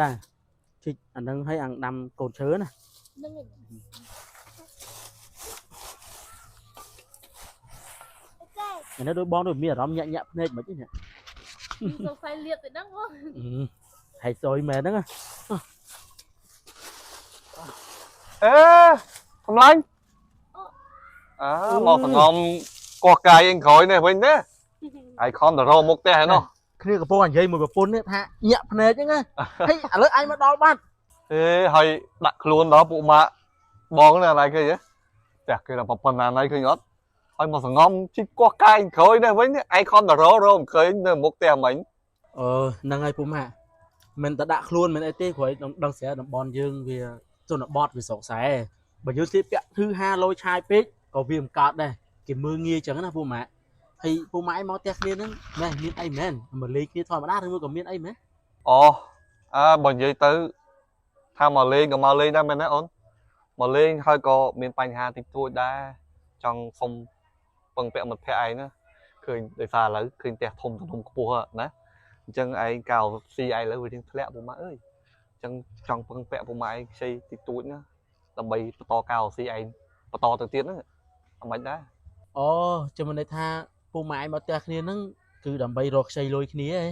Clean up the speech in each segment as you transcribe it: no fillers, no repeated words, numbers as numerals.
ដែរជីកអាហ្នឹងឲ្យអាងដាំកូនឈើណា ហ្នឹងហើយ អានេះដូចបងដូចមានអារម្មណ៍ញាក់ញាក់ភ្នែកមិនទេនេះ សង្ស័យលៀបទៅហ្នឹងបង ហើយសុយមែនហ្នឹងណា អេកំឡាញ់អើមកសងំកោះកាយឯងក្រោយនេះវិញទេឯងខំទៅរកមុខផ្ទះឯនោះ គ្នាកំពុងតែនិយាយមួយប្រពន្ធនេះថាញាក់ភ្នែកហ្នឹងណាហើយឥឡូវឯងមកដល់បាត់ អេហើយដាក់ខ្លួនដល់ពួកម៉ាក់បងនេះអីគេហ៎ផ្ទះគេដល់ប៉ុណ្ណាណៃឃើញអត់ហើយមកសងំជីកកោះកាយឯងក្រោយនេះវិញឯងខំទៅរករកមិនឃើញនៅមុខផ្ទះមិញ អឺហ្នឹងហើយពុំម៉ាក់មិនតែដាក់ខ្លួនមិនអីទេព្រោះឯងដឹងស្រាប់តំបន់យើងវាជនបទវាស្រុកស្រែបើយើងស្លៀកពាក់ធឺហាលយឆាយពេកក៏វាមិនកើតដែរគេមើលងាយចឹងណាពុំម៉ាក់ហើយពុំម៉ាក់ឯងមកផ្ទះគ្នាហ្នឹងម៉េះមានអីមែនមកលេងគ្នាធម្មតាឬមួយក៏មានអីមែន អូអើបើនិយាយទៅថាមកលេងក៏មកលេងដែរមែនទេអូនមកលេងហើយក៏មានបញ្ហាតិចតួចដែរចង់សុំពឹងពាក់មិត្តភក្តិឯងណាឃើញដោយសារឥឡូវឃើញផ្ទះធំទំហំខ្ពស់ណាអញ្ចឹងឯងកៅស៊ីឯងឥឡូវវារៀងធ្លាក់ពុកម៉ាក់អើយអញ្ចឹងចង់ពឹងពាក់ពុកម៉ាក់ឯងខ្ចីតិចតួចណាដើម្បីបន្តកៅស៊ីឯងបន្តទៅទៀតហ្នឹងអត់មិនដែរ អូចាំមិនន័យថាពុំម៉ាក់ឯងមកផ្ទះគ្នាហ្នឹងគឺដើម្បីរកខ្ចីលុយគ្នាឯង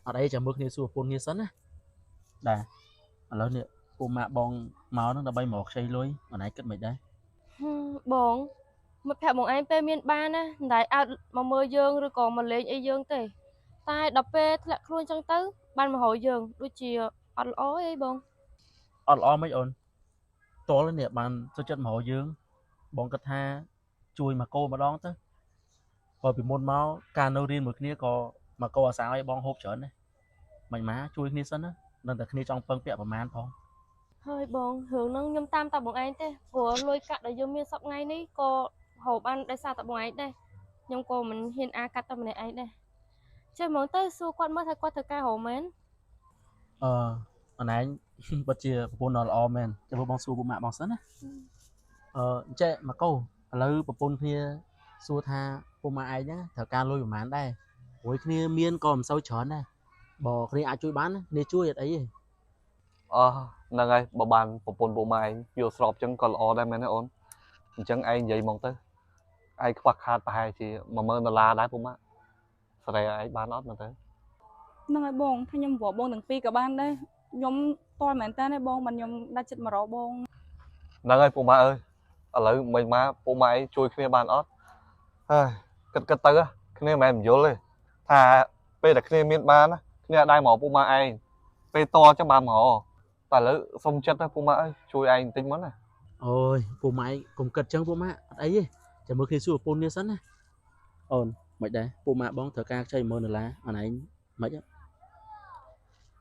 អត់អីចាំមើលគ្នាសួរប្រពន្ធគ្នាសិនណាដែរឥឡូវនេះពុំម៉ាក់បងមកហ្នឹងដើម្បីមករកខ្ចីលុយអនឯងគិតមិនដែរ ហឹមបងមិត្តភក្តិបងឯងពេលមានបានណាមិនដែលអើតមកមើលយើងឬក៏មកលេងអីយើងទេតែដល់ពេលធ្លាក់ខ្លួនចឹងទៅបានមករកយើងដូចជាអត់ល្អអីបង អត់ល្អមិនអូនតលនេះបានសុខចិត្តមករកយើង បងគិតថាជួយមកកោម្ដងទៅព្រោះពីមុនមកការនៅរៀនមួយគ្នាក៏មកកោអាសាឲ្យបងហូបច្រើនដែរមិនម៉ាជួយគ្នាសិនណានឹងតែគ្នាចង់ពឹងពាក់ប្រមាណផង ហើយបងរឿងហ្នឹងខ្ញុំតាមតែបងឯងទេព្រោះលុយកាក់ដែលយើងមានសប្តាហ៍ថ្ងៃនេះក៏រកបានដោយសារតែបងឯងដែរខ្ញុំក៏មិនហ៊ានអាកាត់តែម្នាក់ឯងដែរចេះហ្មងទៅសួរគាត់មើលថាគាត់ត្រូវការរកមែន អឺអនឯង ពិតជាប្រពន្ធដ៏ល្អមែនចាំមើលបងសួរពួកម៉ាក់បងសិនណាអឺអញ្ចេះមកកោឥឡូវប្រពន្ធគ្នាសួរថាពួកម៉ាក់ឯងហ្នឹងត្រូវការលុយប្រហែលដែរព្រោះគ្នាមានក៏មិនសូវច្រើនដែរបើគ្នាអាចជួយបានគ្នាជួយអត់អីទេ អស់ហ្នឹងហើយបើបានប្រពន្ធពួកម៉ាក់ឯងយល់ស្របចឹងក៏ល្អដែរមែនទេអូនអញ្ចឹងឯងនិយាយហ្មងទៅឯងខ្វះខាតប្រហែលជា10000ដុល្លារដែរពួកម៉ាក់សេរីឯងបានអត់មើលទៅ ហ្នឹងហើយបងថាខ្ញុំរកបងទាំងពីរក៏បានដែរខ្ញុំតល់មែនតើទេបងមិនខ្ញុំដាច់ចិត្តមករកបង ហ្នឹងហើយពួកម៉ាក់អើយឥឡូវមិនមកពួកម៉ាក់ឯងជួយគ្នាបានអត់ហើយគិតគិតទៅគ្នាមិនមែនមិនយល់ទេថាពេលតែគ្នាមានបានណាគ្នាអត់ដែរមកពួកម៉ាក់ឯងពេលតចឹងបានមកតែឥឡូវសុំចិត្តទៅពួកម៉ាក់អើយជួយឯងបន្តិចមកណា អូយពួកម៉ាក់ឯងកុំគិតចឹងពួកម៉ាក់អត់អីទេចាំមើលគ្នាសួរប្រពន្ធគ្នាសិនណាអូនមិនដែរពួកម៉ាក់បងត្រូវការខ្ចី10000ដុល្លារអនឯងមិនហ៎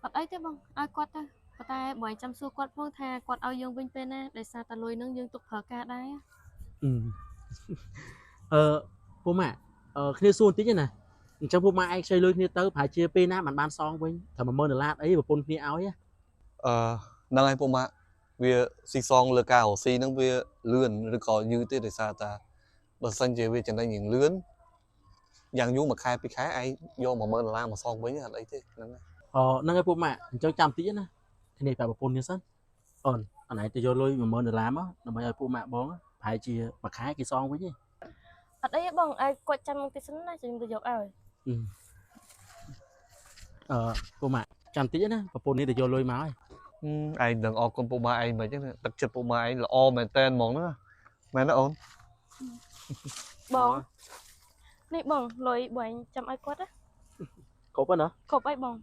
អត់អីទេបងឲ្យគាត់ទៅប៉ុន្តែបើឯងចាំសួរគាត់ផងថាគាត់ឲ្យយើងវិញពេលណាដោយសារតែលុយហ្នឹងយើងទុកប្រើការដែរ អឺ អឺពួកម៉ាក់អឺគ្នាសួរបន្តិចណាអញ្ចឹងពួកម៉ាក់ឯងខ្ចីលុយគ្នាទៅប្រហែលជាពេលណាបានបានសងវិញត្រឹម10000ដុល្លារអីប្រពន្ធគ្នាឲ្យហ៎ អឺហ្នឹងហើយពួកម៉ាក់វាស៊ីសងលើការរកស៊ីហ្នឹងវាលឿនឬក៏យឺតទេដោយសារតាបើសិនជាវាចំណេញយ៉ាងលឿនយ៉ាងយូរមួយខែពីរខែឯងយក10000ដុល្លារមកសងវិញអត់អីទេហ្នឹងហើយ អូហ្នឹងហើយពួកម៉ាក់អញ្ចឹងចាំតិចណាគ្នាប្រាប់ប្រពន្ធគ្នាសិនអូនអនឯងទៅយកលុយ10000ដុល្លារមកដើម្បីឲ្យពួកម៉ាក់បងប្រហែលជាមួយខែគេសងវិញឯង អត់អីទេបងឲ្យគាត់ចាំមកទីសិនណាចាំខ្ញុំទៅយកឲ្យ អឺពួកម៉ាក់ចាំតិចណាប្រពន្ធនេះទៅយកលុយមកហើយ ឯងនឹងអរគុណពួកម៉ាក់ឯងមិនចឹងទឹកចិត្តពួកម៉ាក់ឯងល្អមែនតើហ្មងណាមែនទេអូន បងនេះបងលុយបងឯងចាំឲ្យគាត់ណា គ្រប់ហើយណា គ្រប់អីបង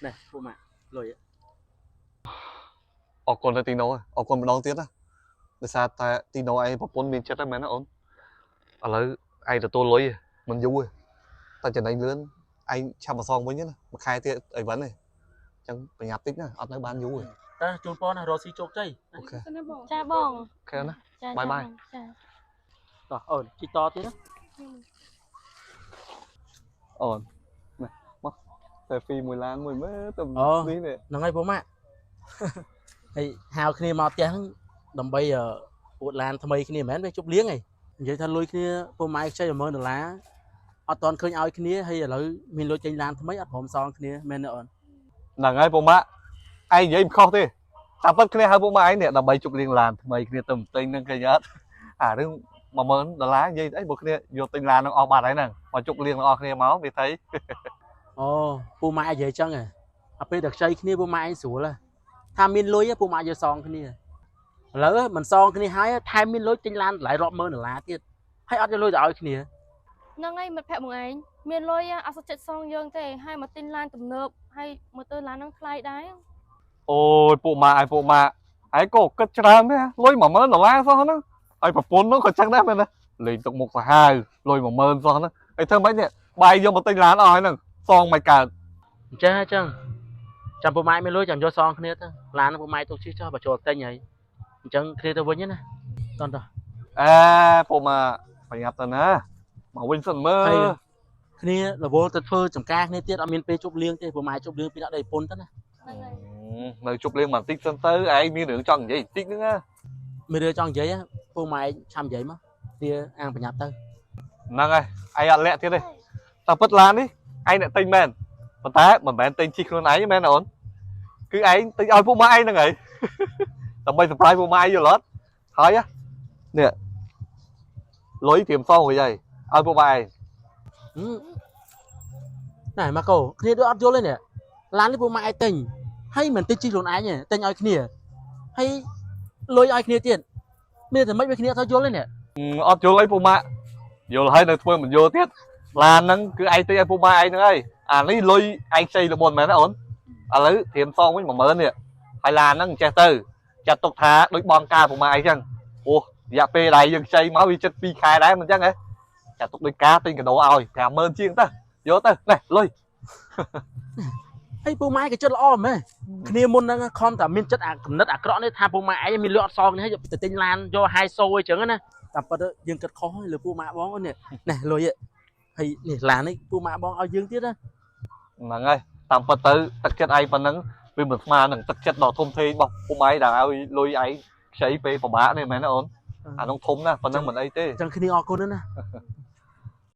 នេះពួកម៉ាក់លុយ អរគុណទៅទីណូអរគុណម្ដងទៀតណាដោយសារតែទីណូឯងប្រពន្ធមានចិត្តហ្នឹងមែនទេអូនឥឡូវឯងទទួលលុយមិនយូរទេតែចំណេញលឿនឯងឆាប់មកសងវិញណាមួយខែទៀតអីវ៉ាន់ទេអញ្ចឹងប្រញាប់តិចណាអត់នៅបានយូរទេ តើជូនពរណារកស៊ីជោគជ័យ OK សិនណាបង ចាបង OK ណា ចា bye bye ចា តោះអូនជីតទៀតណា អូនណាមក selfie មួយឡានមួយមើលទៅនេះនេះ ហ្នឹងហើយពួកម៉ាក់ ហើយហៅគ្នាមកផ្ទះហ្នឹងដើម្បីអឺអួតឡានថ្មីគ្នាមិនមែនវាជប់លៀងឯងនិយាយថាលុយគ្នាពួកម៉ាក់ខ្ចី10000ដុល្លារអត់តន់ឃើញឲ្យគ្នាហើយឥឡូវមានលុយចេញឡានថ្មីអត់ព្រមសងគ្នាមែនទេអូន ហ្នឹងហើយពុកម៉ាក់ឯងនិយាយមិនខុសទេតាមពិតគ្នាហៅពុកម៉ាក់ឯងនេះដើម្បីជប់លៀងឡានថ្មីគ្នាទៅទិញហ្នឹងឃើញអត់អារឿង10000ដុល្លារនិយាយអីបើគ្នាយកទិញឡានហ្នឹងអស់បាត់ហើយហ្នឹងមកជប់លៀងទាំងអស់គ្នាមកវាថៃ អូពូម៉ាក់និយាយចឹងហ៎អាពេលតែខ្ចីគ្នាពូម៉ាក់ឯងស្រួលហ៎ថាមានលុយហ៎ពូម៉ាក់យកសងគ្នាឥឡូវមិនសងគ្នាហើយថែមមានលុយទិញឡានតម្លៃរាប់ម៉ឺនដុល្លារទៀតហើយអត់យកលុយទៅឲ្យគ្នា ហ្នឹងហើយមិត្តភក្តិបងឯងមានលុយអត់សុខចិត្តសងយើងទេហើយមកទិញឡានទំនើបហើយមើលទៅឡានហ្នឹងថ្លៃដែរ អូយពួកម៉ាក់ឯងពួកម៉ាក់ឯងក៏គិតច្រើនដែរលុយ10000ដុល្លារសោះហ្នឹងហើយប្រពន្ធហ្នឹងក៏ចឹងដែរមែនទេលេងទឹកមុខសាហាវលុយ10000សោះហ្នឹងហើយធ្វើម៉េចនេះបាយយកមកទិញឡានអស់ហើយហ្នឹងសងមិនកើត អញ្ចឹងអញ្ចឹងចាំពូម៉ាក់មានលុយចាំយកសងគ្នាទៅឡានពូម៉ាក់ទុកជិះចុះបើចូលទិញហើយអញ្ចឹងគ្នាទៅវិញណាតោះតោះ អេពួកម៉ាក់ប្រញាប់ទៅណាមកវិញសិនមើ ហើយ ល គ្នារវល់ទៅធ្វើចំការគ្នាទៀតអត់មានពេលជប់លៀងទេពូម៉ាក់ជប់លៀងពីដាក់ដីពុនទៅណា ហ្នឹងហើយ នៅជប់លៀងបន្តិចសិនទៅឯងមានរឿងចង់និយាយបន្តិចហ្នឹងណា មានរឿងចង់និយាយពូម៉ាក់ឆាំនិយាយមកវាអាងប្រញាប់ទៅ ហ្នឹងហើយឯងអត់លាក់ទៀតទេតែពិតឡាននេះឯងអ្នកទិញមែនប៉ុន្តែមិនមែនទិញជិះខ្លួនឯងទេមែនអូនគឺឯងទិញឲ្យពួកម៉ាក់ឯងហ្នឹងហើយ ដើម្បី surprise ពួកម៉ាក់ឯងយល់អត់ហើយនេះលុយត្រៀមសងរួចហើយឲ្យពួកម៉ាក់ឯង ណែម៉ាកូគ្នាដូចអត់យល់ទេនេះឡាននេះពូម៉ាក់ឯងទិញហើយមិនទិញជិះខ្លួនឯងទេទិញឲ្យគ្នាហើយលុយឲ្យគ្នាទៀតមានតែមិនវាគ្នាអត់យល់ទេនេះ អត់យល់អីពួកម៉ាក់យល់ហើយនៅធ្វើមិនយល់ទៀតឡានហ្នឹងគឺឯងទិញឲ្យពួកម៉ាក់ឯងហ្នឹងហើយអានេះលុយឯងខ្ចីលមុនមែនទេអូនឥឡូវត្រៀមសងវិញ10000នេះហើយឡានហ្នឹងចេះទៅចាត់ទុកថាដូចបងការពួកម៉ាក់ឯងចឹងព្រោះរយៈពេលដែលយើងខ្ចីមកវាជិត2ខែដែរមិនចឹងហ៎ចាត់ទុកដូចការទិញកាដូឲ្យ50000ជាងទៅយកទៅនេះលុយ ហើយពូម៉ាក់ក៏ចិត្តល្អមែនគ្នាមុនហ្នឹងខំតែមានចិត្តអាកំណត់អាក្រក់នេះថាពូម៉ាក់ឯងមានលុយអត់សងនេះហើយទៅទិញឡានយកហាយសូអីចឹងណាតាមពិតយើងគិតខុសហើយលើពូម៉ាក់បងនេះណែលុយហើយនេះឡាននេះពូម៉ាក់បងឲ្យយើងទៀតណា ហ្នឹងហើយតាមពិតទៅទឹកចិត្តឯងប៉ុណ្ណឹងវាមិនស្មើនឹងទឹកចិត្តដ៏ធំធេងរបស់ពុកម៉ែដែលឲ្យលុយឯងខ្ចីពេលពិបាកនេះមែនទេអូនអានោះធំណាស់ប៉ុណ្ណឹងមិនអីទេ អញ្ចឹងគ្នាអរគុណណាស់ណា